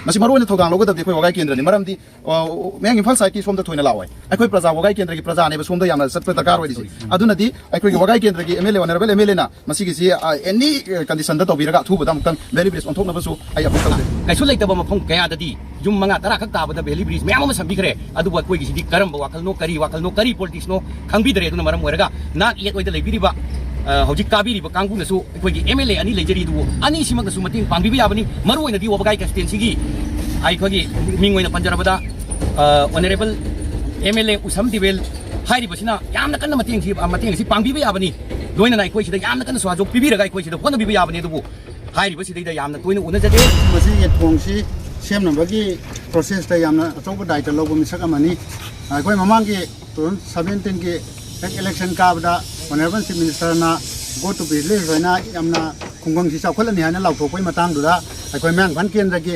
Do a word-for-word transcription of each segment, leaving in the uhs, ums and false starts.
ꯃꯁꯤ ꯃꯔꯨꯑꯣꯏꯅ ꯊꯧꯗꯥꯡ ꯂꯧꯒꯗꯕꯗꯤ ꯑꯩꯈꯣꯏ ꯋꯥꯒꯥꯏ ꯀꯦꯟꯗ꯭ꯔꯅꯤ꯫ ꯃꯔꯝꯗꯤ, ꯑ, ꯃꯌꯥꯡ ꯏꯝꯐꯥꯜ ꯁꯥꯏꯠꯀꯤ ꯁꯣꯝꯗ ꯊꯣꯏꯅ ꯂꯥꯛꯑꯣꯏ꯫ ꯑꯩꯈꯣꯏ ꯄ꯭ꯔꯖꯥ ꯋꯥꯒꯥꯏ ꯀꯦꯟꯗ꯭ꯔꯒꯤ ꯄ꯭ꯔꯖꯥꯅꯦꯕ ꯁꯣꯝꯗ ꯌꯥꯝꯅ ꯆꯠꯄ ꯗꯔꯀꯥꯔ ꯑꯣꯏꯔꯤꯁꯤ꯫ ꯑꯗꯨꯅꯗꯤ ꯑꯩꯈꯣꯏꯒꯤ ꯋꯥꯒꯥꯏ ꯀꯦꯟꯗ꯭ꯔꯒꯤ M L A, Honourable M L A ꯅ ꯃꯁꯤꯒꯤꯁꯤ, ꯑ, any condition ꯗ ꯇꯧꯕꯤꯔꯒ ꯑꯊꯨꯕꯗ ꯑꯃꯨꯛꯇꯪ Valley Bridge ꯑꯣꯟꯊꯣꯛꯅꯕꯁꯨ ꯑꯩ appeal ꯇꯧꯖꯩ꯫ ꯀꯩꯁꯨ ꯂꯩꯇꯕ ꯃꯐꯝ ꯀꯌꯥꯗꯗꯤ ꯌꯨꯝ ꯃꯉꯥ ꯇꯔꯥ ꯈꯛ ꯇꯥꯕꯗ Valley Bridge ꯃꯌꯥꯝ ꯑꯃ ꯁꯝꯕꯤꯈ꯭ꯔꯦ꯫ ꯑꯗꯨꯕꯨ ꯑꯩꯈꯣꯏꯒꯤꯁꯤꯗꯤ ꯀꯔꯝꯕ ꯋꯥꯈꯜꯅꯣ, ꯀꯔꯤ ꯋꯥꯈꯜꯅꯣ, ꯀꯔꯤ politics ꯅꯣ ꯈꯪꯕꯤꯗ꯭ꯔꯦ꯫ ꯑꯗꯨꯅ ꯃꯔꯝ ꯑꯣꯏꯔꯒ ꯅꯥꯛ ꯌꯦꯠ ꯑꯣꯏꯗ ꯂꯩꯕꯤꯔꯤꯕ, ꯑ, ꯍꯧꯖꯤꯛ ꯀꯥꯕꯤꯔꯤꯕ ꯀꯥꯡꯕꯨꯅꯁꯨ ꯑꯩꯈꯣꯏꯒꯤ M L A ꯑꯅꯤ ꯂꯩꯖꯔꯤ, ꯑꯗꯨꯕꯨ ꯑꯅꯤꯁꯤꯃꯛꯅꯁꯨ ꯃꯇꯦꯡ ꯄꯥꯡꯕꯤꯕ ꯌꯥꯕꯅꯤ꯫ ꯃꯔꯨꯑꯣꯏꯅꯗꯤ ꯋꯥꯕꯒꯥꯏ constituency ꯒꯤ ꯑꯩꯈꯣꯏꯒꯤ ꯃꯤꯡ ꯑꯣꯏꯅ ꯄꯟꯖꯔꯕꯗ, ꯑ, Honourable M L A ꯎꯁꯝ ꯗꯤꯕꯦꯜ ꯍꯥꯏꯔꯤꯕꯁꯤꯅ ꯌꯥꯝꯅ ꯀꯟꯅ ꯃꯇꯦꯡꯁꯤ, ꯃꯇꯦꯡ ꯑꯁꯤ ꯄꯥꯡꯕꯤꯕ ꯌꯥꯕꯅꯤ꯫ ꯂꯣꯏꯅꯅ ꯑꯩꯈꯣꯏ ꯁꯤꯗ ꯌꯥꯝꯅ ꯀꯟꯅ ꯁꯍꯌꯣꯒ ꯄꯤꯕꯤꯔꯒ ꯑꯩꯈꯣꯏ ꯁꯤꯗ ꯍꯣꯠꯅꯕꯤꯕ ꯌꯥꯕꯅꯤ꯫ ꯑꯗꯨꯕꯨ ꯍꯥꯏꯔꯤꯕꯁꯤꯗꯩꯗ ꯌꯥꯝꯅ ꯇꯣꯏꯅ ꯎꯅꯖꯗꯦ꯫ ꯃꯁꯤꯒꯤ ꯊꯣꯡꯁꯤ ꯁꯦꯝꯅꯕꯒꯤ process ꯇ ꯌꯥꯝꯅ ꯑꯆꯧꯕ ꯗꯥꯏꯇ ꯂꯧꯕ ꯃꯤꯁꯛ ꯑꯃꯅꯤ꯫ ꯑꯩꯈꯣꯏ ꯃꯃꯥꯡꯒꯤ two thousand seventeen ꯒꯤ ꯍꯦꯛ election ꯀꯥꯕꯗ Honourable Chief Minister ꯅ "Go to village" ꯍꯥꯏꯅ ꯌꯥꯝꯅ ꯈꯨꯡꯒꯪꯁꯤ ꯆꯥꯎꯈꯠꯂꯅꯤ ꯍꯥꯏꯅ ꯂꯥꯎꯊꯣꯛꯄꯒꯤ ꯃꯇꯥꯡꯗꯨꯗ ꯑꯩꯈꯣꯏ ꯃꯌꯥꯡ ꯏꯝꯐꯥꯜ ꯀꯦꯟꯗ꯭ꯔꯒꯤ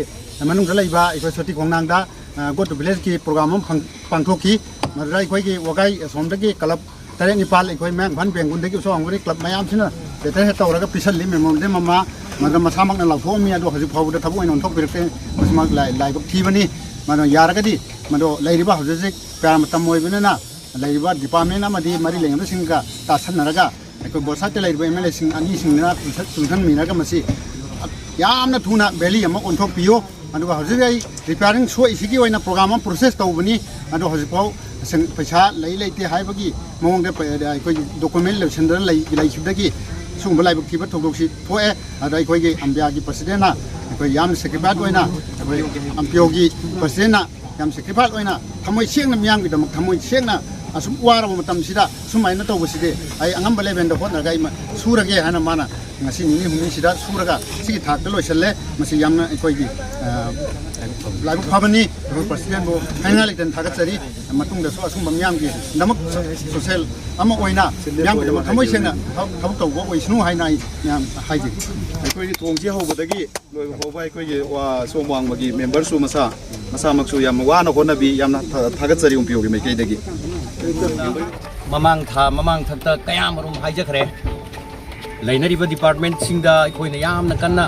ꯃꯅꯨꯡꯗ ꯂꯩꯕ ꯑꯩꯈꯣꯏ ꯁꯣꯇꯤ ꯈꯣꯡꯅꯥꯡꯗ, ꯑ, "Go to village" ꯀꯤ program ꯑꯃ ꯐꯪ-, ꯄꯥꯡꯊꯣꯛꯈꯤ꯫ ꯃꯗꯨꯗ ꯑꯩꯈꯣꯏꯒꯤ ꯋꯥꯒꯥꯏ ꯑꯁꯣꯝꯗꯒꯤ club ꯇꯔꯦꯠ ꯅꯤꯄꯥꯜ, ꯑꯩꯈꯣꯏ ꯃꯌꯥꯡ ꯏꯝꯐꯥꯜ ꯕꯦꯡꯒꯨꯜꯗꯒꯤ ꯑꯁꯣꯝ ꯑꯣꯏꯔꯤ club ꯃꯌꯥꯝꯁꯤꯅ letter head ꯇꯧꯔꯒ ꯄꯤꯁꯜꯂꯤ memorandum ꯑꯃ꯫ ꯃꯗꯨ ꯃꯁꯥꯃꯛꯅ ꯂꯥꯎꯊꯣꯛꯑꯝꯃꯤ, ꯑꯗꯣ ꯍꯧꯖꯤꯛ ꯐꯥꯎꯕꯗ ꯊꯕꯛ ꯑꯣꯏꯅ ꯑꯣꯟꯊꯣꯛꯄꯤꯔꯛꯇꯦ꯫ ꯃꯁꯤꯃꯛ ꯂꯥꯏ-, ꯂꯥꯏꯕꯛ ꯊꯤꯕꯅꯤ꯫ ꯃꯗꯨ ꯌꯥꯔꯒꯗꯤ ꯃꯗꯨ ꯂꯩꯔꯤꯕ ꯍꯧꯖꯤꯛ ꯍꯧꯖꯤꯛ ꯄ꯭ꯔꯖꯥ ꯃꯇꯝ ꯑꯣꯏꯕꯅꯤꯅ ꯂꯩꯔꯤꯕ department ꯑꯃꯗꯤ ꯃꯔꯤ ꯂꯩꯅꯕꯁꯤꯡꯒ ꯇꯥꯁꯟꯅꯔꯒ ꯑꯩꯈꯣꯏ both side ꯇ ꯂꯩꯔꯤꯕ M L A ꯁꯤꯡ ꯑꯅꯤꯁꯤꯡꯅ ꯆꯨꯡꯁꯟ-, ꯆꯨꯡꯁꯤꯟꯃꯤꯟꯅꯔꯒ ꯃꯁꯤ ꯌꯥꯝꯅ ꯊꯨꯅ valley ꯑꯃ ꯑꯣꯟꯊꯣꯛꯄꯤꯌꯨ꯫ ꯑꯗꯨꯒ ꯍꯧꯖꯤꯛ ꯑꯩ repairing ꯁꯣꯛꯏꯁꯤꯒꯤ ꯑꯣꯏꯅ program ꯑꯃ process ꯇꯧꯕꯅꯤ꯫ ꯑꯗꯣ ꯍꯧꯖꯤꯛꯐꯥꯎ ꯁꯦꯡ-, ꯄꯩꯁꯥ ꯂꯩ ꯂꯩꯇꯦ ꯍꯥꯏꯕꯒꯤ ꯃꯑꯣꯡꯗ ꯄ-, ꯑꯩꯈꯣꯏꯒꯤ document ꯂꯣꯏꯁꯤꯟꯗꯅ ꯂꯩ-, ꯂꯩꯈꯤꯕꯗꯒꯤ ꯁꯤꯒꯨꯝꯕ ꯂꯥꯏꯕꯛ ꯊꯤꯕ ꯊꯧꯗꯣꯛꯁꯤ ꯊꯣꯛꯑꯦ꯫ ꯑꯗ ꯑꯩꯈꯣꯏꯒꯤ ꯑꯝꯕꯤꯌꯥꯒꯤ president ꯅ ꯑꯩꯈꯣꯏ ꯌꯥꯝꯅ sacrifice ꯑꯣꯏꯅ, ꯑꯩꯈꯣꯏ ꯑꯝꯄꯤꯌꯣꯒꯤ president ꯅ ꯌꯥꯝ sacrifice ꯑꯣꯏꯅ ꯊꯃꯣꯏ ꯁꯦꯡꯅ ꯃꯤꯌꯥꯝꯒꯤꯗꯃꯛ ꯊꯃꯣꯏ ꯁꯦꯡꯅ ꯑꯁꯨꯛ ꯋꯥꯔꯕ ꯃꯇꯝꯁꯤꯗ ꯁꯨꯃꯥꯏꯅ ꯇꯧꯕꯁꯤꯗꯤ ꯑꯩ ꯑꯉꯝꯕ level ꯗ ꯍꯣꯠꯅꯔꯒ ꯑꯩ ꯃ-, ꯁꯨꯔꯒꯦ ꯍꯥꯏꯅ ꯃꯥꯅ ꯉꯁꯤ ꯅꯤꯅꯤ ꯍꯨꯝꯅꯤꯁꯤꯗ ꯁꯨꯔꯒ ꯁꯤꯒꯤ ꯊꯥꯛꯇ ꯂꯣꯏꯁꯤꯜꯂꯦ꯫ ꯃꯁꯤ ꯌꯥꯝꯅ ꯑꯩꯈꯣꯏꯒꯤ, ꯑ, ꯂꯥꯏꯕꯛ ꯐꯕꯅꯤ꯫ ꯑꯩꯈꯣꯏ president ꯕꯨ ꯍꯥꯏꯅꯤꯡꯉꯥꯏ ꯂꯩꯇꯅ ꯊꯥꯒꯠꯆꯔꯤ꯫ ꯃꯇꯨꯡꯗꯁꯨ ꯑꯁꯨꯝꯕ ꯃꯤꯌꯥꯝꯒꯤꯗꯃꯛ, social ꯑꯃ ꯑꯣꯏꯅ ꯃꯤꯌꯥꯝꯒꯤꯗꯃꯛ ꯊꯃꯣꯏ ꯁꯦꯡꯅ ꯊꯕꯛ, ꯊꯕꯛ ꯇꯧꯕ ꯑꯣꯏꯁꯅꯨ ꯍꯥꯏꯅ ꯑꯩ ꯃꯌꯥꯝ ꯍꯥꯏꯖꯔꯤ꯫ ꯑꯩꯈꯣꯏꯒꯤ ꯊꯣꯡꯁꯤ ꯍꯧꯕꯗꯒꯤ ꯂꯣꯏꯕ ꯐꯥꯎꯕ ꯑꯩꯈꯣꯏꯒꯤ, ꯋꯥ-, ꯁꯣꯝ ꯋꯥꯡꯃꯒꯤ member ꯁꯨ ꯃꯁꯥ, ꯃꯁꯥꯃꯛꯁꯨ ꯌꯥꯝꯅ ꯋꯥꯅ ꯍꯣꯠꯅꯕꯤ, ꯌꯥꯝꯅ ꯊꯥ-, ꯊꯥꯒꯠꯆꯔꯤ ꯑꯣꯝꯄꯤꯌꯣꯒꯤ ꯃꯥꯏꯀꯩꯗꯒꯤ꯫ ꯃꯃꯥꯡ ꯊꯥ, ꯃꯃꯥꯡ ꯊꯛꯇ ꯀꯌꯥꯃꯔꯨꯝ ꯍꯥꯏꯖꯈ꯭ꯔꯦ꯫ ꯂꯩꯅꯔꯤꯕ department ꯁꯤꯡꯗ ꯑꯩꯈꯣꯏꯅ ꯌꯥꯝꯅ ꯀꯟꯅ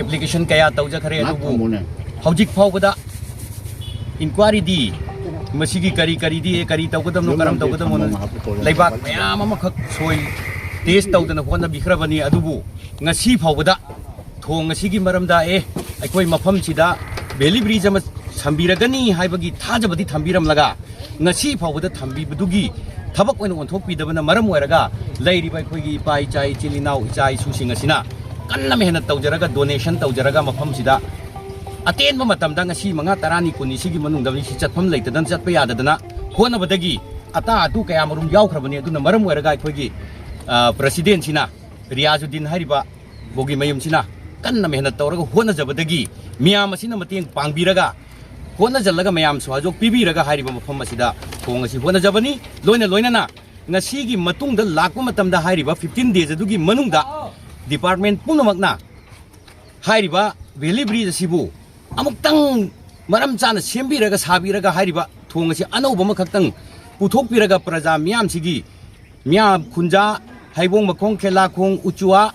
ꯑꯦꯄ꯭ꯂꯤꯀꯦꯁꯟ ꯀꯌꯥ ꯇꯧꯖꯈ꯭ꯔꯦ, ꯑꯗꯨꯕꯨ ꯍꯧꯖꯤꯛ ꯐꯥꯎꯕꯗ ꯏꯟꯀ꯭ꯋꯥꯔꯤꯗꯤ, ꯃꯁꯤꯒꯤ ꯀꯔꯤ ꯀꯔꯤꯗꯤ, ꯀꯔꯤ ꯇꯧꯒꯗꯕꯅꯣ, ꯀꯔꯝ ꯇꯧꯒꯗꯕꯅꯣ, ꯂꯩꯕꯥꯛ ꯃꯌꯥꯝ ꯑꯃꯈꯛ ꯁꯣꯏ ꯇꯦꯁ ꯇꯧꯗꯅ ꯍꯣꯠꯅꯕꯤꯈ꯭ꯔꯕꯅꯤ꯫ ꯑꯗꯨꯕꯨ ꯉꯁꯤ ꯐꯥꯎꯕꯗ ꯊꯣꯡ ꯑꯁꯤꯒꯤ ꯃꯔꯝꯗ, ꯑꯦ, ꯑꯩꯈꯣꯏ ꯃꯐꯝꯁꯤꯗ ꯚꯦꯂꯤ ꯕ꯭ꯔꯤꯖ ꯑꯃ ꯁꯝꯕꯤꯔꯒꯅꯤ ꯍꯥꯏꯕꯒꯤ ꯊꯥꯖꯕꯗꯤ ꯊꯝꯕꯤꯔꯝꯂꯒ, ꯉꯁꯤ ꯐꯥꯎꯕꯗ ꯊꯝꯕꯤꯕꯗꯨꯒꯤ ꯊꯕꯛ ꯑꯣꯏꯅ ꯑꯣꯟꯊꯣꯛꯄꯤꯗꯕꯅ ꯃꯔꯝ ꯑꯣꯏꯔꯒ, ꯂꯩꯔꯤꯕ ꯑꯩꯈꯣꯏꯒꯤ ꯏꯄꯥ, ꯏꯆꯥ, ꯏꯆꯤꯜ ꯏꯅꯥꯎ, ꯏꯆꯥ ꯏꯁꯨꯁꯤꯡ ꯑꯁꯤꯅ ꯀꯟꯅ ꯃꯦꯍꯅꯠ ꯇꯧꯖꯔꯒ, ꯗꯣꯅꯦꯁꯟ ꯇꯧꯖꯔꯒ, ꯃꯐꯝꯁꯤꯗ ꯑꯇꯦꯟꯕ ꯃꯇꯝꯗ, ꯉꯁꯤ ꯃꯉꯥ, ꯇꯔꯥꯅꯤ, ꯀꯨꯟꯅꯤ ꯁꯤꯒꯤ ꯃꯅꯨꯡꯗ ꯁꯤ ꯆꯠꯐꯝ ꯂꯩꯇꯗꯅ, ꯆꯠꯄ ꯌꯥꯗꯗꯅ ꯍꯣꯠꯅꯕꯗꯒꯤ ꯑꯇꯥ ꯑꯇꯨ ꯀꯌꯥ ꯃꯔꯨꯝ ꯌꯥꯎꯈ꯭ꯔꯕꯅꯤ꯫ ꯑꯗꯨꯅ ꯃꯔꯝ ꯑꯣꯏꯔꯒ ꯑꯩꯈꯣꯏꯒꯤ, ꯑ, ꯄ꯭ꯔꯁꯤꯗꯦꯟꯁꯤꯅ, ꯔꯤꯌꯥꯖꯨꯗꯤꯟ ꯍꯥꯏꯔꯤꯕ ꯕꯣꯒꯤ ꯃꯌꯨꯝꯁꯤꯅ ꯀꯟꯅ ꯃꯦꯍꯅꯠ ꯇꯧꯔꯒ ꯍꯣꯠꯅꯖꯕꯗꯒꯤ, ꯃꯤꯌꯥꯝ ꯑꯁꯤꯅ ꯃꯇꯦꯡ ꯄꯥꯡꯕꯤꯔꯒ, ꯍꯣꯠꯅꯖꯜꯂꯒ ꯃꯌꯥꯝ ꯁꯍꯖꯣꯛ ꯄꯤꯕꯤꯔꯒ ꯍꯥꯏꯔꯤꯕ ꯃꯐꯝ ꯑꯁꯤꯗ ꯊꯣꯡ ꯑꯁꯤ ꯍꯣꯠꯅꯖꯕꯅꯤ꯫ ꯂꯣꯏꯅ ꯂꯣꯏꯅꯅ ꯉꯁꯤꯒꯤ ꯃꯇꯨꯡꯗ ꯂꯥꯛꯄ ꯃꯇꯝꯗ ꯍꯥꯏꯔꯤꯕ fifteen days ꯑꯗꯨꯒꯤ ꯃꯅꯨꯡꯗ ꯗꯤꯄꯥꯔꯠꯃꯦꯟ ꯄꯨꯝꯅꯃꯛꯅ ꯍꯥꯏꯔꯤꯕ ꯚꯦꯂꯤ ꯕ꯭ꯔꯤꯖ ꯑꯁꯤꯕꯨ ꯑꯃꯨꯛꯇꯪ ꯃꯔꯝ ꯆꯥꯅ ꯁꯦꯝꯕꯤꯔꯒ, ꯁꯥꯕꯤꯔꯒ, ꯍꯥꯏꯔꯤꯕ ꯊꯣꯡ ꯑꯁꯤ ꯑꯅꯧꯕ ꯑꯃꯈꯛꯇꯪ ꯄꯨꯊꯣꯛꯄꯤꯔꯒ, ꯄ꯭ꯔꯖꯥ ꯃꯤꯌꯥꯝꯁꯤꯒꯤ, ꯃꯤꯌꯥꯝ ꯈꯨꯟꯖꯥ, ꯍꯩꯕꯣꯡ ꯃꯈꯣꯡ, ꯈꯦꯂꯥꯈꯣꯡ, ꯎꯆꯨꯋꯥ,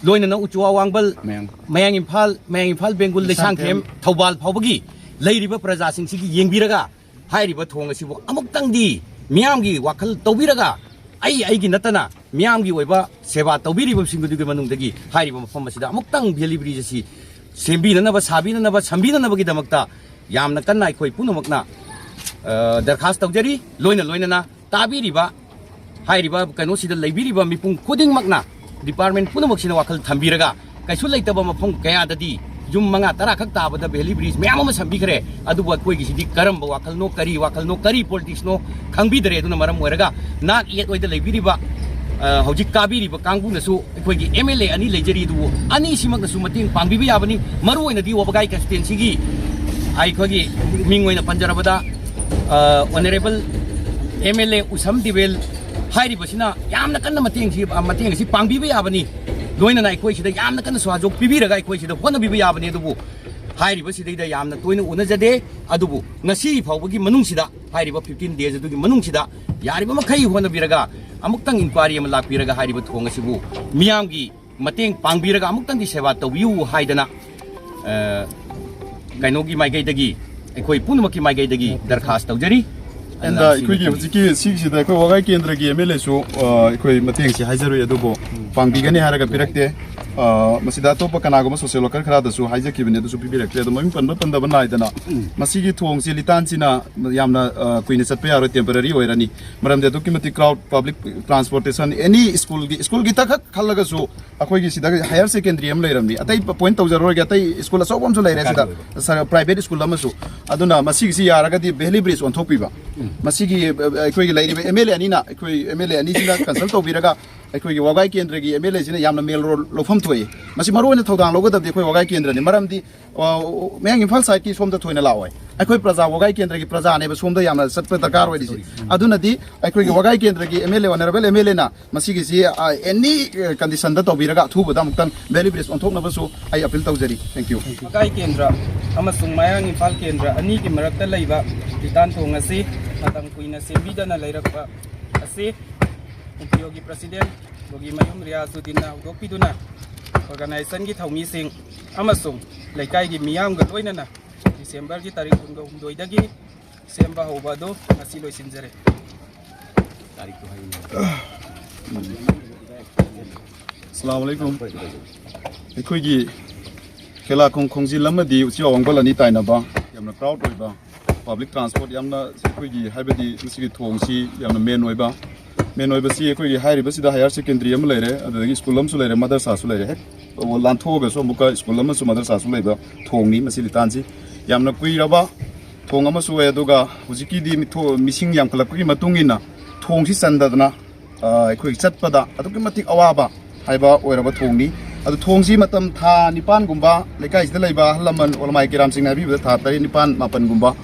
ꯂꯣꯏꯅꯅ ꯎꯆꯨꯋꯥ ꯋꯥꯡꯕꯜ, ꯃꯌꯥꯡ꯫ ꯃꯌꯥꯡ ꯏꯝꯐꯥꯜ, ꯃꯌꯥꯡ ꯏꯝꯐꯥꯜ ꯕꯦꯡꯒꯨꯜ, ꯂꯩꯁꯥꯡꯊꯦꯝ, ꯂꯩꯁꯥꯡꯊꯦꯝ, ꯊꯧꯕꯥꯜ ꯐꯥꯎꯕꯒꯤ ꯂꯩꯔꯤꯕ ꯄ꯭ꯔꯖꯥꯁꯤꯡꯁꯤꯒꯤ ꯌꯦꯡꯕꯤꯔꯒ, ꯍꯥꯏꯔꯤꯕ ꯊꯣꯡ ꯑꯁꯤꯕꯨ ꯑꯃꯨꯛꯇꯪꯗꯤ ꯃꯤꯌꯥꯝꯒꯤ ꯋꯥꯈꯜ ꯇꯧꯕꯤꯔꯒ, ꯑꯩ ꯑꯩꯒꯤ ꯅꯠꯇꯅ ꯃꯤꯌꯥꯝꯒꯤ ꯑꯣꯏꯕ ꯁꯦꯕꯥ ꯇꯧꯕꯤꯔꯤꯕꯁꯤꯡꯗꯨꯒꯤ ꯃꯅꯨꯡꯗꯒꯤ ꯍꯥꯏꯔꯤꯕ ꯃꯐꯝ ꯑꯁꯤꯗ ꯑꯃꯨꯛꯇꯪ ꯚꯦꯂꯤ ꯕ꯭ꯔꯤꯖ ꯑꯁꯤ ꯁꯦꯝꯕꯤꯅꯅꯕ, ꯁꯥꯕꯤꯅꯅꯕ, ꯁꯝꯕꯤꯅꯅꯕꯒꯤꯗꯃꯛꯇ ꯌꯥꯝꯅ ꯀꯟꯅ ꯑꯩꯈꯣꯏ ꯄꯨꯝꯅꯃꯛꯅ, ꯑ, ꯗꯔꯈꯥꯁ ꯇꯧꯖꯔꯤ꯫ ꯂꯣꯏꯅ ꯂꯣꯏꯅꯅ ꯇꯥꯕꯤꯔꯤꯕ ꯍꯥꯏꯔꯤꯕ ꯀꯩꯅꯣꯁꯤꯗ ꯂꯩꯕꯤꯔꯤꯕ ꯃꯤꯄꯨꯝ ꯈꯨꯗꯤꯡꯃꯛꯅ, ꯗꯤꯄꯥꯔꯠꯃꯦꯟ ꯄꯨꯝꯅꯃꯛꯁꯤꯅ ꯋꯥꯈꯜ ꯊꯝꯕꯤꯔꯒ, ꯀꯩꯁꯨ ꯂꯩꯇꯕ ꯃꯐꯝ ꯀꯌꯥꯗꯗꯤ ꯌꯨꯝ ꯃꯉꯥ ꯇꯔꯥ ꯈꯛ ꯇꯥꯕꯗ ꯚꯦꯂꯤ ꯕ꯭ꯔꯤꯖ ꯃꯌꯥꯝ ꯑꯃ ꯁꯝꯕꯤꯈ꯭ꯔꯦ꯫ ꯑꯗꯨꯕꯨ ꯑꯩꯈꯣꯏꯒꯤꯁꯤꯗꯤ ꯀꯔꯝꯕ ꯋꯥꯈꯜꯅꯣ, ꯀꯔꯤ ꯋꯥꯈꯜꯅꯣ, ꯀꯔꯤ ꯄꯣꯂꯤꯇꯤꯛꯁꯅꯣ ꯈꯪꯕꯤꯗ꯭ꯔꯦ꯫ ꯑꯗꯨꯅ ꯃꯔꯝ ꯑꯣꯏꯔꯒ ꯅꯥꯛ ꯌꯦꯠ ꯑꯣꯏꯗ ꯂꯩꯕꯤꯔꯤꯕ, ꯑ, ꯍꯧꯖꯤꯛ ꯀꯥꯕꯤꯔꯤꯕ ꯀꯥꯡꯕꯨꯅꯁꯨ, ꯑꯩꯈꯣꯏꯒꯤ ꯑꯦꯝ ꯑꯦꯜ ꯑꯦ ꯑꯅꯤ ꯂꯩꯖꯔꯤ, ꯑꯗꯨꯕꯨ ꯑꯅꯤꯁꯤꯃꯛꯅꯁꯨ ꯃꯇꯦꯡ ꯄꯥꯡꯕꯤꯕ ꯌꯥꯕꯅꯤ꯫ ꯃꯔꯨ ꯑꯣꯏꯅꯗꯤ ꯋꯥꯕꯒꯥꯏ ꯀꯟꯁꯇꯤꯇ꯭ꯋꯦꯟꯁꯤꯒꯤ ꯑꯩꯈꯣꯏꯒꯤ ꯃꯤꯡ ꯑꯣꯏꯅ ꯄꯟꯖꯔꯕꯗ, ꯑ, ꯑꯣꯅꯔꯦꯕꯜ ꯑꯦꯝ ꯑꯦꯜ ꯑꯦ ꯎꯁꯝ ꯗꯤꯕꯦꯜ ꯍꯥꯏꯔꯤꯕꯁꯤꯅ ꯌꯥꯝꯅ ꯀꯟꯅ ꯃꯇꯦꯡꯁꯤ, ꯃꯇꯦꯡ ꯑꯁꯤ ꯄꯥꯡꯕꯤꯕ ꯌꯥꯕꯅꯤ꯫ ꯂꯣꯏꯅꯅ ꯑꯩꯈꯣꯏ ꯁꯤꯗ ꯌꯥꯝꯅ ꯀꯟꯅ ꯁꯍꯖꯣꯛ ꯄꯤꯕꯤꯔꯒ ꯑꯩꯈꯣꯏ ꯁꯤꯗ ꯍꯣꯠꯅꯕꯤꯕ ꯌꯥꯕꯅꯤ꯫ ꯑꯗꯨꯕꯨ ꯍꯥꯏꯔꯤꯕꯁꯤꯗꯩꯗ ꯌꯥꯝꯅ ꯇꯣꯏꯅ ꯎꯅꯖꯗꯦ꯫ ꯑꯗꯨꯕꯨ ꯉꯁꯤ ꯐꯥꯎꯕꯒꯤ ꯃꯅꯨꯡꯁꯤꯗ, ꯍꯥꯏꯔꯤꯕ fifteen days ꯑꯗꯨꯒꯤ ꯃꯅꯨꯡꯁꯤꯗ ꯌꯥꯔꯤꯕ ꯃꯈꯩ ꯍꯣꯠꯅꯕꯤꯔꯒ, ꯑꯃꯨꯛꯇꯪ ꯏꯟꯀ꯭ꯋꯥꯏꯔꯤ ꯑꯃ ꯂꯥꯛꯄꯤꯔꯒ, ꯍꯥꯏꯔꯤꯕ ꯊꯣꯡ ꯑꯁꯤꯕꯨ ꯃꯤꯌꯥꯝꯒꯤ ꯃꯇꯦꯡ ꯄꯥꯡꯕꯤꯔꯒ ꯑꯃꯨꯛꯇꯪꯗꯤ ꯁꯦꯕꯥ ꯇꯧꯕꯤꯌꯨ ꯍꯥꯏꯗꯅ, ꯑ, ꯀꯩꯅꯣꯒꯤ ꯃꯥꯏꯀꯩꯗꯒꯤ, ꯑꯩꯈꯣꯏ ꯄꯨꯝꯅꯃꯛꯀꯤ ꯃꯥꯏꯀꯩꯗꯒꯤ ꯗꯔꯈꯥꯁ ꯇꯧꯖꯔꯤ꯫ ꯑꯦꯟꯗ ꯑꯩꯈꯣꯏꯒꯤ ꯍꯧꯖꯤꯛꯀꯤ ꯁꯤꯒꯤꯁꯤꯗ ꯑꯩꯈꯣꯏ ꯋꯥꯒꯥꯏ ꯀꯦꯟꯗ꯭ꯔꯒꯤ ꯑꯦꯝ ꯑꯦꯜ ꯑꯦꯁꯨ, ꯑ, ꯑꯩꯈꯣꯏ ꯃꯇꯦꯡꯁꯤ ꯍꯥꯏꯖꯔꯨꯏ, ꯑꯗꯨꯕꯨ ꯄꯥꯡꯕꯤꯒꯅꯤ ꯍꯥꯏꯔꯒ ꯄꯤꯔꯛꯇꯦ꯫ ꯑ, ꯃꯁꯤꯗ ꯑꯇꯣꯞꯄ ꯀꯅꯥꯒꯨꯝꯕ ꯁꯣꯁꯤꯌꯦꯜ ꯋꯥꯀꯔ ꯈꯔꯗꯁꯨ ꯍꯥꯏꯖꯈꯤꯕꯅꯤ, ꯑꯗꯨꯁꯨ ꯄꯤꯕꯤꯔꯛꯇꯦ꯫ ꯑꯗꯣ ꯃꯃꯤꯡ ꯄꯟꯕ ꯄꯟꯗꯕ ꯅꯥꯏꯗꯅ ꯃꯁꯤꯒꯤ ꯊꯣꯡꯁꯤ ꯂꯤꯇꯥꯟꯁꯤꯅ ꯌꯥꯝꯅ, ꯑ, ꯀꯨꯏꯅ ꯆꯠꯄ ꯌꯥꯔꯣꯏ, ꯇꯦꯝꯄꯔꯔꯤ ꯑꯣꯏꯔꯅꯤ꯫ ꯃꯔꯝꯗꯤ ꯑꯗꯨꯛꯀꯤ ꯃꯇꯤꯛ ꯀ꯭ꯔꯥꯎꯗ, ꯄꯕ꯭ꯂꯤꯛ ꯇ꯭ꯔꯥꯟꯁꯄꯣꯔꯇꯦꯁꯟ, ꯑꯦꯅꯤ ꯁ꯭ꯀꯨꯜꯒꯤ, ꯁ꯭ꯀꯨꯜꯒꯤꯇꯈꯛ ꯈꯜꯂꯒꯁꯨ ꯑꯩꯈꯣꯏꯒꯤ ꯁꯤꯗ ꯍꯥꯌꯔ ꯁꯦꯀꯦꯟꯗꯔꯤ ꯑꯃ ꯂꯩꯔꯝꯃꯤ꯫ ꯑꯇꯩ ꯄꯣꯏꯟꯠ ꯇꯧꯖꯔꯣꯏꯒꯦ, ꯑꯇꯩ ꯁ꯭ꯀꯨꯜ ꯑꯆꯧꯕ ꯑꯃꯁꯨ ꯂꯩꯔꯦ ꯁꯤꯗ, ꯁꯔ-, ꯄ꯭ꯔꯥꯏꯚꯦꯠ ꯁ꯭ꯀꯨꯜ ꯑꯃꯁꯨ꯫ ꯑꯗꯨꯅ ꯃꯁꯤꯒꯤꯁꯤ ꯌꯥꯔꯒꯗꯤ ꯚꯦꯂꯤ ꯕ꯭ꯔꯤꯖ ꯑꯣꯟꯊꯣꯛꯄꯤꯕ꯫ ꯃꯁꯤꯒꯤ, ꯑ, ꯑꯩꯈꯣꯏꯒꯤ ꯂꯩꯔꯤꯕ ꯑꯦꯝ ꯑꯦꯜ ꯑꯦ ꯑꯅꯤꯅ, ꯑꯩꯈꯣꯏ ꯑꯦꯝ ꯑꯦꯜ ꯑꯦ ꯑꯅꯤꯁꯤꯅ ꯀꯟꯁꯜ ꯇꯧꯕꯤꯔꯒ ꯑꯩꯈꯣꯏꯒꯤ ꯋꯥꯒꯥꯏ ꯀꯦꯟꯗ꯭ꯔꯒꯤ ꯑꯦꯝ ꯑꯦꯜ ꯑꯦꯁꯤꯅ ꯌꯥꯝꯅ ꯃꯦꯟ ꯔꯣꯜ ꯂꯧꯐꯝ ꯊꯣꯛꯏ꯫ ꯃꯁꯤ ꯃꯔꯨꯑꯣꯏꯅ ꯊꯧꯗꯥꯡ ꯂꯧꯒꯗꯕꯗꯤ ꯑꯩꯈꯣꯏ ꯋꯥꯒꯥꯏ ꯀꯦꯟꯗ꯭ꯔꯅꯤ꯫ ꯃꯔꯝꯗꯤ, ꯑ, ꯃꯌꯥꯡ ꯏꯝꯐꯥꯜ ꯁꯥꯏꯠꯀꯤ ꯁꯣꯝꯗ ꯊꯣꯏꯅ ꯂꯥꯛꯑꯣꯏ꯫ ꯑꯩꯈꯣꯏ ꯄ꯭ꯔꯖꯥ, ꯋꯥꯒꯥꯏ ꯀꯦꯟꯗ꯭ꯔꯒꯤ ꯄ꯭ꯔꯖꯥꯅꯦꯕ ꯁꯣꯝꯗ ꯌꯥꯝꯅ ꯆꯠꯄ ꯗꯔꯀꯥꯔ ꯑꯣꯏꯔꯤꯁꯤ꯫ ꯑꯗꯨꯅꯗꯤ ꯑꯩꯈꯣꯏꯒꯤ ꯋꯥꯒꯥꯏ ꯀꯦꯟꯗ꯭ꯔꯒꯤ M L A, honourable M L ꯑꯦꯅ ꯃꯁꯤꯒꯤꯁꯤ, ꯑ, ꯑꯦꯅꯤ, ꯑ, ꯀꯟꯗꯤꯁꯟꯗ ꯇꯧꯕꯤꯔꯒ ꯑꯊꯨꯕꯗ ꯑꯃꯨꯛꯇꯪ ꯚꯦꯂꯤ ꯕ꯭ꯔꯤꯖ ꯑꯣꯟꯊꯣꯛꯅꯕꯁꯨ ꯑꯩ ꯑꯄꯤꯜ ꯇꯧꯖꯔꯤ꯫ Thank you꯫ ꯋꯥꯒꯥꯏ ꯀꯦꯟꯗ꯭ꯔ ꯑꯃꯁꯨꯡ ꯃꯌꯥꯡ ꯏꯝꯐꯥꯜ ꯀꯦꯟꯗ꯭ꯔ ꯑꯅꯤꯒꯤ ꯃꯔꯛꯇ ꯂꯩꯕ ꯂꯤꯇꯥꯟ ꯊꯣꯡ ꯑꯁꯤ ꯃꯇꯝ ꯀꯨꯏꯅ ꯁꯦꯝꯕꯤꯗꯅ ꯂꯩꯔꯛꯄ ꯑꯁꯤ ꯑꯦꯟ ꯄꯤ ꯑꯣꯒꯤ ꯄ꯭ꯔꯁꯤꯗꯦꯟ ꯕꯣꯒꯤꯃꯌꯨꯝ ꯔꯤꯌꯥꯖꯨꯗꯤꯟꯅ ꯍꯧꯗꯣꯛꯄꯤꯗꯨꯅ ꯑꯣꯔꯒꯅꯥꯏꯖꯦꯁꯟꯒꯤ ꯊꯧꯃꯤꯁꯤꯡ ꯑꯃꯁꯨꯡ ꯂꯩꯀꯥꯏꯒꯤ ꯃꯤꯌꯥꯝꯒ ꯂꯣꯏꯅꯅ ꯗꯤꯁꯦꯝꯕꯔꯒꯤ ꯇꯥꯔꯤꯛ ꯀꯨꯟꯒ ꯍꯨꯝꯗꯣꯏꯗꯒꯤ ꯁꯦꯝꯕ ꯍꯧꯕ ꯑꯗꯨ ꯉꯁꯤ ꯂꯣꯏꯁꯤꯟꯖꯔꯦ꯫ ꯑꯁꯂꯥꯃꯨ ꯑꯂꯩꯀꯨꯝ꯫ ꯑꯩꯈꯣꯏꯒꯤ ꯈꯦꯂꯥꯈꯣꯡ ꯈꯣꯡꯖꯤꯜ ꯑꯃꯗꯤ ꯎꯆꯤꯋꯥ ꯋꯥꯡꯕꯜ ꯑꯅꯤ ꯇꯥꯏꯅꯕ ꯌꯥꯝꯅ ꯀ꯭ꯔꯥꯎꯗ ꯑꯣꯏꯕ ꯄꯕ꯭ꯂꯤꯛ ꯇ꯭ꯔꯥꯟꯁꯄꯣꯔꯠ ꯌꯥꯝꯅ ꯑꯩꯈꯣꯏꯒꯤ, ꯍꯥꯏꯕꯗꯤ ꯃꯁꯤꯒꯤ ꯊꯣꯡꯁꯤ ꯌꯥꯝꯅ ꯃꯦꯟ ꯑꯣꯏꯕ, ꯃꯦꯟ ꯑꯣꯏꯕꯁꯤ ꯑꯩꯈꯣꯏꯒꯤ ꯍꯥꯏꯔꯤꯕꯁꯤꯗ ꯍꯥꯌꯔ ꯁꯦꯀꯦꯟꯗꯔꯤ ꯑꯃ ꯂꯩꯔꯦ, ꯑꯗꯨꯗꯒꯤ ꯁ꯭ꯀꯨꯜ ꯑꯃꯁꯨ ꯂꯩꯔꯦ, ꯃꯗꯔꯁꯥꯁꯨ ꯂꯩꯔꯦ꯫ ꯍꯦꯛ ꯂꯥꯟꯊꯣꯛꯑꯒꯁꯨ ꯑꯃꯨꯛꯀ ꯁ꯭ꯀꯨꯜ ꯑꯃꯁꯨ ꯃꯗꯔꯁꯥꯁꯨ ꯂꯩꯕ ꯊꯣꯡꯅꯤ ꯃꯁꯤ ꯂꯤꯇꯥꯟꯁꯤ꯫ ꯌꯥꯝꯅ ꯀꯨꯏꯔꯕ ꯊꯣꯡ ꯑꯃꯁꯨ ꯑꯣꯏ, ꯑꯗꯨꯒ ꯍꯧꯖꯤꯛꯀꯤꯗꯤ ꯃꯤꯊꯣ-, ꯃꯤꯁꯤꯡ ꯌꯥꯝꯈꯠꯂꯛꯄꯒꯤ ꯃꯇꯨꯡ ꯏꯟꯅ ꯊꯣꯡꯁꯤ ꯆꯟꯗꯗꯅ, ꯑ, ꯑꯩꯈꯣꯏ ꯆꯠꯄꯗ ꯑꯗꯨꯛꯀꯤ ꯃꯇꯤꯛ ꯑꯋꯥꯕ ꯍꯥꯏꯕ ꯑꯣꯏꯔꯕ ꯊꯣꯡꯅꯤ꯫ ꯑꯗꯨ ꯊꯣꯡꯁꯤ ꯃꯇꯝ ꯊꯥ ꯅꯤꯄꯥꯟꯒꯨꯝꯕ ꯂꯩꯀꯥꯏꯁꯤꯗ ꯂꯩꯕ ꯑꯍꯜ ꯂꯃꯟ, ꯑꯣꯂꯃꯥꯏ ꯀꯤꯔꯥꯝꯁꯤꯡꯅ ꯍꯥꯏꯕꯤꯕꯗ ꯊꯥ ꯇꯔꯦꯠ ꯅꯤꯄꯥꯟ ꯃꯥꯄꯟꯒꯨꯝꯕ,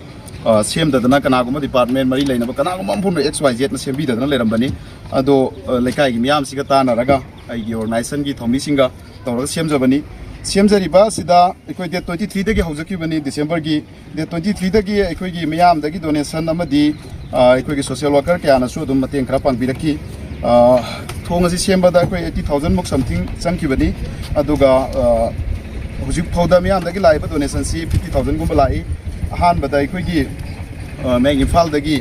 ꯑ, ꯁꯦꯝꯗꯗꯅ ꯀꯅꯥꯒꯨꯝꯕ ꯗꯤꯄꯥꯔꯠꯃꯦꯟ ꯃꯔꯤ ꯂꯩꯅꯕ ꯀꯅꯥꯒꯨꯝꯕ ꯑꯃ ꯐꯥꯎꯅ ꯑꯦꯛꯁ ꯋꯥꯏ ꯖꯦꯠꯅ ꯁꯦꯝꯕꯤꯗꯗꯅ ꯂꯩꯔꯝꯕꯅꯤ꯫ ꯑꯗꯣ, ꯑ, ꯂꯩꯀꯥꯏꯒꯤ ꯃꯤꯌꯥꯝꯁꯤꯒ ꯇꯥꯟꯅꯔꯒ ꯑꯩꯒꯤ ꯑꯣꯔꯒꯅꯥꯏꯖꯦꯁꯟꯒꯤ ꯊꯧꯃꯤꯁꯤꯡꯒ ꯇꯧꯔꯒ ꯁꯦꯝꯖꯕꯅꯤ꯫ ꯁꯦꯝꯖꯔꯤꯕ ꯑꯁꯤꯗ ꯑꯩꯈꯣꯏ ꯗꯦꯠ ꯇ꯭ꯋꯦꯟꯇꯤ ꯊ꯭ꯔꯤꯗꯒꯤ ꯍꯧꯖꯈꯤꯕꯅꯤ, ꯗꯤꯁꯦꯝꯕꯔꯒꯤ꯫ ꯗꯦꯠ ꯇ꯭ꯋꯦꯟꯇꯤ ꯊ꯭ꯔꯤꯗꯒꯤ ꯑꯩꯈꯣꯏꯒꯤ ꯃꯤꯌꯥꯝꯗꯒꯤ ꯗꯣꯅꯦꯁꯟ ꯑꯃꯗꯤ, ꯑ, ꯑꯩꯈꯣꯏꯒꯤ ꯁꯣꯁꯤꯌꯦꯜ ꯋꯥꯀꯔ ꯀꯌꯥꯅꯁꯨ ꯑꯗꯨꯝ ꯃꯇꯦꯡ ꯈꯔ ꯄꯥꯡꯕꯤꯔꯛꯈꯤ꯫ ꯊꯣꯡ ꯑꯁꯤ ꯁꯦꯝꯕꯗ ꯑꯩꯈꯣꯏ eighty thousand ꯃꯨꯛ something ꯆꯪꯈꯤꯕꯅꯤ꯫ ꯑꯗꯨꯒ ꯍꯧꯖꯤꯛ ꯐꯥꯎꯗ ꯃꯤꯌꯥꯝꯗꯒꯤ ꯂꯥꯛꯏꯕ donationꯁꯤ fifty thousandꯒꯨꯝꯕ ꯂꯥꯛꯏ꯫ ꯑꯍꯥꯟꯕꯗ ꯑꯩꯈꯣꯏꯒꯤ ꯃꯌꯥꯡ ꯏꯝꯐꯥꯜꯗꯒꯤ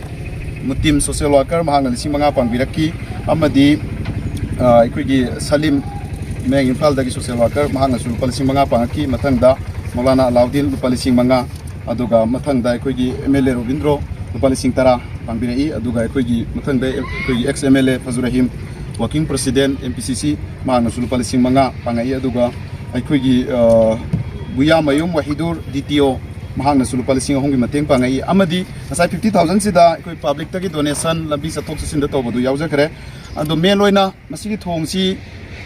ꯃꯨꯇꯤꯝ social worker, ꯃꯍꯥꯛꯅ ꯂꯤꯁꯤꯡ ꯃꯉꯥ ꯄꯥꯡꯕꯤꯔꯛꯈꯤ꯫ ꯑꯃꯗꯤ ꯑꯩꯈꯣꯏꯒꯤ ꯁꯂꯤꯝ, ꯃꯌꯥꯡ ꯏꯝꯐꯥꯜꯗꯒꯤ social worker, ꯃꯍꯥꯛꯅꯁꯨ ꯂꯨꯄꯥ ꯂꯤꯁꯤꯡ ꯃꯉꯥ ꯄꯥꯡꯉꯛꯈꯤ꯫ ꯃꯊꯪꯗ ꯃꯧꯂꯥꯅꯥ ꯑꯂꯥꯎꯗꯤꯟ, ꯂꯨꯄꯥ ꯂꯤꯁꯤꯡ ꯃꯉꯥ꯫ ꯑꯗꯨꯒ ꯃꯊꯪꯗ ꯑꯩꯈꯣꯏꯒꯤ MLA ꯔꯣꯕꯤꯟꯗ꯭ꯔꯣ, ꯂꯨꯄꯥ ꯂꯤꯁꯤꯡ ꯇꯔꯥ ꯄꯥꯡꯕꯤꯔꯛꯏ꯫ ꯑꯗꯨꯒ ꯑꯩꯈꯣꯏꯒꯤ ꯃꯊꯪꯗ ꯑꯩꯈꯣꯏꯒꯤ ex MLA ꯐꯖꯨꯔ Rahim, working president MPCC, ꯃꯍꯥꯛꯅꯁꯨ ꯂꯨꯄꯥ ꯂꯤꯁꯤꯡ ꯃꯉꯥ ꯄꯥꯡꯉꯛꯏ꯫ ꯑꯗꯨꯒ ꯑꯩꯈꯣꯏꯒꯤ ꯕꯨꯌꯥꯃꯌꯨꯝ ꯋꯥꯍꯤꯗꯨꯔ, DTO, ꯃꯍꯥꯛꯅꯁꯨ ꯂꯨꯄꯥ ꯂꯤꯁꯤꯡ ꯑꯍꯨꯝꯒꯤ ꯃꯇꯦꯡ ꯄꯥꯡꯉꯛꯏ꯫ ꯑꯃꯗꯤ ꯉꯁꯥꯏ fifty thousandꯁꯤꯗ ꯑꯩꯈꯣꯏ publicꯇꯒꯤ donation, ꯂꯝꯕꯤ ꯆꯠꯊꯣꯛ ꯆꯠꯁꯤꯟꯗ ꯇꯧꯕꯗꯨ ꯌꯥꯎꯖꯈ꯭ꯔꯦ꯫ ꯑꯗꯣ main ꯑꯣꯏꯅ ꯃꯁꯤꯒꯤ ꯊꯣꯡꯁꯤ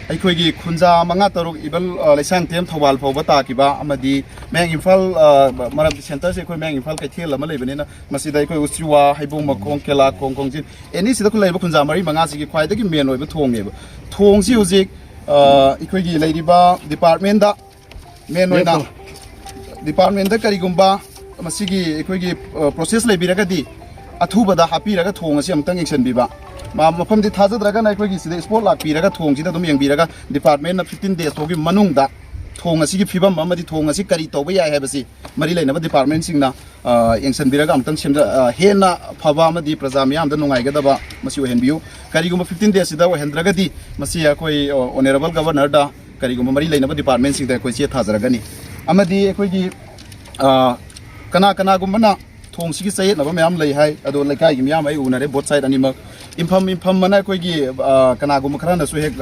ꯑꯩꯈꯣꯏꯒꯤ ꯈꯨꯟꯖꯥ ꯃꯉꯥ ꯇꯔꯨꯛ, even ꯂꯩꯁꯥꯡꯊꯦꯝ, ꯊꯧꯕꯥꯜ ꯐꯥꯎꯕ ꯇꯥꯈꯤꯕ, ꯑꯃꯗꯤ ꯃꯌꯥꯡ ꯏꯝꯐꯥꯜ, ꯃꯔꯝꯗꯤ centreꯁꯦ ꯑꯩꯈꯣꯏ ꯃꯌꯥꯡ ꯏꯝꯐꯥꯜ ꯀꯩꯊꯦꯜ ꯑꯃ ꯂꯩꯕꯅꯤꯅ, ꯃꯁꯤꯗ ꯑꯩꯈꯣꯏ ꯎꯆꯤꯋꯥ, ꯍꯩꯕꯣꯡ ꯃꯈꯣꯡ, ꯀꯦꯂꯥꯈꯣꯡ, ꯈꯣꯡꯖꯤꯟ, any ꯁꯤꯗ ꯂꯩꯕ ꯈꯨꯟꯖꯥ ꯃꯔꯤ ꯃꯉꯥꯁꯤꯒꯤ ꯈ꯭ꯋꯥꯏꯗꯒꯤ main ꯑꯣꯏꯕ ꯊꯣꯡꯅꯦꯕ꯫ ꯊꯣꯡꯁꯤ ꯍꯧꯖꯤꯛ ꯑꯩꯈꯣꯏꯒꯤ ꯂꯩꯔꯤꯕ departmentꯗ, main ꯑꯣꯏꯅ departmentꯗ ꯀꯔꯤꯒꯨꯝꯕ ꯃꯁꯤꯒꯤ ꯑꯩꯈꯣꯏꯒꯤ process ꯂꯩꯕꯤꯔꯒꯗꯤ, ꯑꯊꯨꯕꯗ ꯍꯥꯞꯄꯤꯔꯒ ꯊꯣꯡ ꯑꯁꯤ ꯑꯃꯨꯛꯇꯪ ꯌꯦꯡꯁꯤꯟꯕꯤꯕ꯫ ꯃꯐꯝꯗꯤ ꯊꯥꯖꯗ꯭ꯔꯒꯅ ꯑꯩꯈꯣꯏꯒꯤ ꯁꯤꯗ spot ꯂꯥꯛꯄꯤꯔꯒ ꯊꯣꯡꯁꯤꯗ ꯑꯗꯨꯝ ꯌꯦꯡꯕꯤꯔꯒ, departmentꯅ fifteen days ꯐꯥꯎꯒꯤ ꯃꯅꯨꯡꯗ ꯊꯣꯡ ꯑꯁꯤꯒꯤ ꯐꯤꯕꯝ ꯑꯃꯗꯤ ꯊꯣꯡ ꯑꯁꯤ ꯀꯔꯤ ꯇꯧꯕ ꯌꯥꯏ ꯍꯥꯏꯕꯁꯤ ꯃꯔꯤ ꯂꯩꯅꯕ departmentꯁꯤꯡꯅ ꯌꯦꯡꯁꯤꯟꯕꯤꯔꯒ ꯑꯃꯨꯛꯇꯪ ꯁꯦꯝꯖ-, ꯍꯦꯟꯅ ꯐꯕ ꯑꯃꯗꯤ ꯄ꯭ꯔꯖꯥ ꯃꯤꯌꯥꯝꯗ ꯅꯨꯡꯉꯥꯏꯒꯗꯕ ꯃꯁꯤ ꯑꯣꯏꯍꯟꯕꯤꯌꯨ꯫ ꯀꯔꯤꯒꯨꯝꯕ fifteen daysꯁꯤꯗ ꯑꯣꯏꯍꯟꯗ꯭ꯔꯒꯗꯤ, ꯃꯁꯤ ꯑꯩꯈꯣꯏ honourable governorꯗ, ꯀꯔꯤꯒꯨꯝꯕ ꯃꯔꯤ ꯂꯩꯅꯕ departmentꯁꯤꯡꯗ ꯑꯩꯈꯣꯏ ꯆꯦ ꯊꯥꯖꯔꯒꯅꯤ꯫ ꯑꯃꯗꯤ ꯑꯩꯈꯣꯏꯒꯤ ꯀꯅꯥ ꯀꯅꯥꯒꯨꯝꯕꯅ ꯊꯣꯡꯁꯤꯒꯤ ꯆꯌꯦꯠꯅꯕ ꯃꯌꯥꯝ ꯂꯩ ꯍꯥꯏ, ꯑꯗꯣ ꯂꯩꯀꯥꯏꯒꯤ ꯃꯤꯌꯥꯝ ꯑꯩ ꯎꯅꯔꯦ, both side ꯑꯅꯤꯃꯛ꯫ ꯏꯟꯐꯝ ꯏꯟꯐꯝ ꯑꯅ ꯑꯩꯈꯣꯏꯒꯤ ꯀꯅꯥꯒꯨꯝꯕ ꯈꯔꯅꯁꯨ ꯍꯦꯛ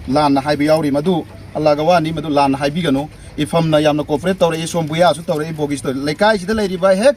ꯂꯥꯟꯅ ꯍꯥꯏꯕ ꯌꯥꯎꯔꯤ, ꯃꯗꯨ ꯑꯜꯂꯥꯒ ꯋꯥꯅꯤ, ꯃꯗꯨ ꯂꯥꯟꯅ ꯍꯥꯏꯕꯤꯒꯅꯨ꯫ ꯏꯟꯐꯝꯅ ꯌꯥꯝꯅ cooperate ꯇꯧꯔꯛꯏ, ꯁꯣꯝ ꯕꯨꯌꯥꯁꯨ ꯇꯧꯔꯛꯏ, ꯕꯣꯒꯤꯁꯨ ꯇꯧꯔꯛꯏ꯫ ꯂꯩꯀꯥꯏꯁꯤꯗ ꯂꯩꯔꯤꯕ ꯍꯦꯛ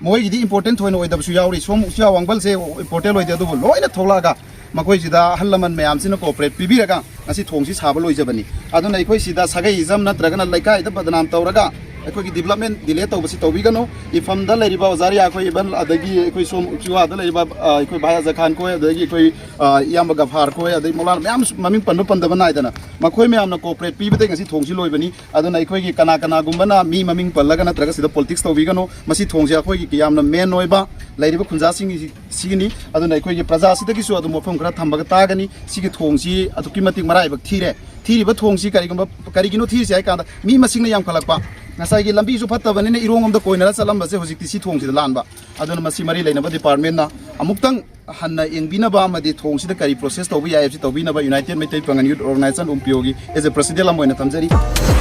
ꯃꯣꯏꯒꯤꯗꯤ important ꯊꯣꯏꯅ ꯑꯣꯏꯗꯕꯁꯨ ꯌꯥꯎꯔꯤ, ꯁꯣꯝ ꯎꯆꯤꯋꯥ ꯋꯥꯡꯕꯜꯁꯦ important ꯑꯣꯏꯗꯦ, ꯑꯗꯨꯕꯨ ꯂꯣꯏꯅ ꯊꯣꯛꯂꯛꯑꯒ ꯃꯈꯣꯏꯁꯤꯗ ꯑꯍꯜ ꯂꯃꯟ ꯃꯌꯥꯝꯁꯤꯅ cooperate ꯄꯤꯕꯤꯔꯒ ꯉꯁꯤ ꯊꯣꯡꯁꯤ ꯁꯥꯕ ꯂꯣꯏꯖꯕꯅꯤ꯫ ꯑꯗꯨꯅ ꯑꯩꯈꯣꯏ ꯁꯤꯗ ꯁꯥꯒꯩ ꯏꯖꯝ ꯅꯠꯇ꯭ꯔꯒꯅ ꯂꯩꯀꯥꯏꯗ ꯕꯗꯅꯥꯝ ꯇꯧꯔꯒ ꯑꯩꯈꯣꯏꯒꯤ development delay ꯇꯧꯕꯁꯤ ꯇꯧꯕꯤꯒꯅꯨ꯫ ꯏꯐꯝꯗ ꯂꯩꯔꯤꯕ ꯑꯣꯖꯥ ꯔꯤꯌꯥ ꯈꯣꯏ, even ꯑꯗꯒꯤ ꯑꯩꯈꯣꯏ ꯁꯣꯝ ꯎꯆꯤꯋꯥꯗ ꯂꯩꯔꯤꯕ, ꯑ, ꯑꯩꯈꯣꯏ ꯚꯥꯏ ꯑꯖꯥ ꯈꯥꯟ ꯈꯣꯏ, ꯑꯗꯒꯤ ꯑꯩꯈꯣꯏ, ꯑ, ꯏꯌꯥꯝꯕ ꯒꯐꯥꯔ ꯈꯣꯏ, ꯑꯗꯩ ꯃꯧꯂꯥꯅꯥ ꯃꯌꯥꯝ ꯃꯃꯤꯡ ꯄꯟꯕ ꯄꯟꯗꯕ ꯅꯥꯏꯗꯅ ꯃꯈꯣꯏ ꯃꯌꯥꯝꯅ cooperate ꯄꯤꯕꯗꯒꯤ ꯉꯁꯤ ꯊꯣꯡꯁꯤ ꯂꯣꯏꯕꯅꯤ꯫ ꯑꯗꯨꯅ ꯑꯩꯈꯣꯏꯒꯤ ꯀꯅꯥ ꯀꯅꯥꯒꯨꯝꯕꯅ ꯃꯤ ꯃꯃꯤꯡ ꯄꯜꯂꯒ ꯅꯠꯇ꯭ꯔꯒ ꯁꯤꯗ politics ꯇꯧꯕꯤꯒꯅꯨ꯫ ꯃꯁꯤ ꯊꯣꯡꯁꯤ ꯑꯩꯈꯣꯏꯒꯤ ꯌꯥꯝꯅ main ꯑꯣꯏꯕ ꯂꯩꯔꯤꯕ ꯈꯨꯟꯖꯥꯁꯤꯡꯒꯤ ꯁꯤꯒꯤꯅꯤ꯫ ꯑꯗꯨꯅ ꯑꯩꯈꯣꯏꯒꯤ ꯄ꯭ꯔꯖꯥꯁꯤꯗꯒꯤꯁꯨ ꯑꯗꯨꯝ ꯋꯥꯐꯝ ꯈꯔ ꯊꯝꯕꯒ ꯇꯥꯒꯅꯤ꯫ ꯁꯤꯒꯤ ꯊꯣꯡꯁꯤ ꯑꯗꯨꯛꯀꯤ ꯃꯇꯤꯛ ꯃꯔꯥꯏꯕꯛ ꯊꯤꯔꯦ꯫ ꯊꯤꯔꯤꯕ ꯊꯣꯡꯁꯤ ꯀꯔꯤꯒꯨꯝꯕ, ꯀꯔꯤꯒꯤꯅꯣ ꯊꯤꯔꯤꯁꯦ ꯍꯥꯏ ꯀꯥꯟꯗ ꯃꯤ ꯃꯁꯤꯡꯅ ꯌꯥꯝꯈꯠꯂꯛꯄ, ꯉꯁꯥꯏꯒꯤ ꯂꯝꯕꯤꯁꯨ ꯐꯠꯇꯕꯅꯤꯅ ꯏꯔꯣꯡ ꯑꯝꯗ ꯀꯣꯏꯅꯔ ꯆꯠꯂꯝꯕꯁꯦ ꯍꯧꯖꯤꯛꯇꯤ ꯁꯤ ꯊꯣꯡꯁꯤꯗ ꯂꯥꯟꯕ꯫ ꯑꯗꯨꯅ ꯃꯁꯤ ꯃꯔꯤ ꯂꯩꯅꯕ departmentꯅ ꯑꯃꯨꯛꯇꯪ ꯍꯟꯅ ꯌꯦꯡꯕꯤꯅꯕ ꯑꯃꯗꯤ ꯊꯣꯡꯁꯤꯗ ꯀꯔꯤ process ꯇꯧꯕ ꯌꯥꯏ ꯍꯥꯏꯕꯁꯤ ꯇꯧꯕꯤꯅꯕ United Meitei Pangal Youth Organization, ꯎꯝꯄꯤꯌꯣꯒꯤ as a president ꯑꯃ ꯑꯣꯏꯅ ꯊꯝꯖꯔꯤ꯫